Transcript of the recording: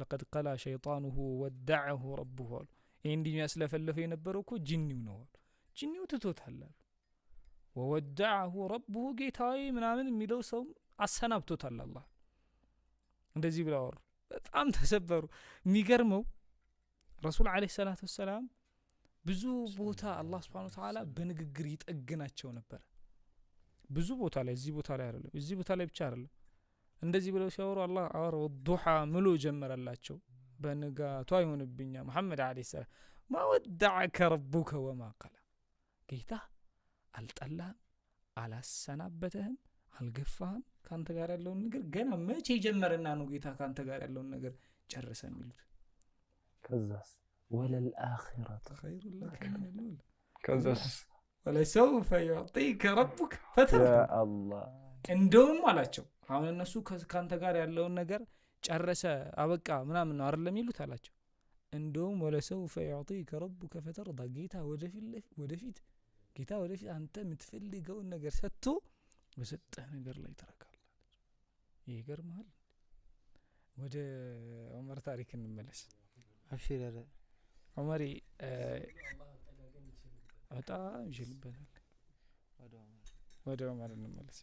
ፈቀድ ቀላ ሸይጣኑሁ ወደዐሁ ረቡሁ አሉ። ይህ እንዲህ የሚያስለፈልፈው የነበረው እኮ ጅኒው ነው አሉ። ጅኒው ትቶታል አሉ። ወወደዐሁ ረቡሁ ጌታዬ ምናምን የሚለው ሰው አሰናብቶታል አላህ። እንደዚህ ብለው አወሩ። በጣም ተሰበሩ። የሚገርመው ረሱል ዓለይሂ ሰላቱ ወሰላም ብዙ ቦታ አላህ ስብሐነ ወተዓላ በንግግር ይጠግናቸው ነበር። ብዙ ቦታ ላይ፣ እዚህ ቦታ ላይ አይደለም፣ እዚህ ቦታ ላይ ብቻ አይደለም። እንደዚህ ብለው ሲያወሩ አላህ አወረ ወዱሓ ምሎ ጀመረላቸው። በንጋቷ ይሆንብኛ መሐመድ ዓለይሂ ሰላም ማ ወደዐከ ረቡከ ወማ ቀላ፣ ጌታ አልጠላህም፣ አላሰናበተህም፣ አልገፋህም። ከአንተ ጋር ያለውን ነገር ገና መቼ ጀመረና ነው ጌታ ከአንተ ጋር ያለውን ነገር ጨረሰ የሚሉት? ከዛስ ወለልአኺረቱ ኸይሩን ለከ ሚነል ኡላ ከዛስ ወለሰውፈ ዩዕጢከ ረቡክ ፈተርዳ። ያ አላህ። እንደውም አላቸው አሁን እነሱ ከአንተ ጋር ያለውን ነገር ጨረሰ አበቃ ምናምን ነው አይደለም ይሉት አላቸው። እንደውም ወለሰውፈ ዩዕጢከ ረቡከ ፈተርዳ፣ ጌታ ወደፊት ጌታ ወደፊት አንተ የምትፈልገውን ነገር ሰጥቶ በሰጠህ ነገር ላይ ትረካለህ። ይገርምሃል። ወደ ዑመር ታሪክ እንመለስ። አብሽር ያለ ዑመሪ በጣም ይችልበታል። ወደ ዑመር እንመለስ።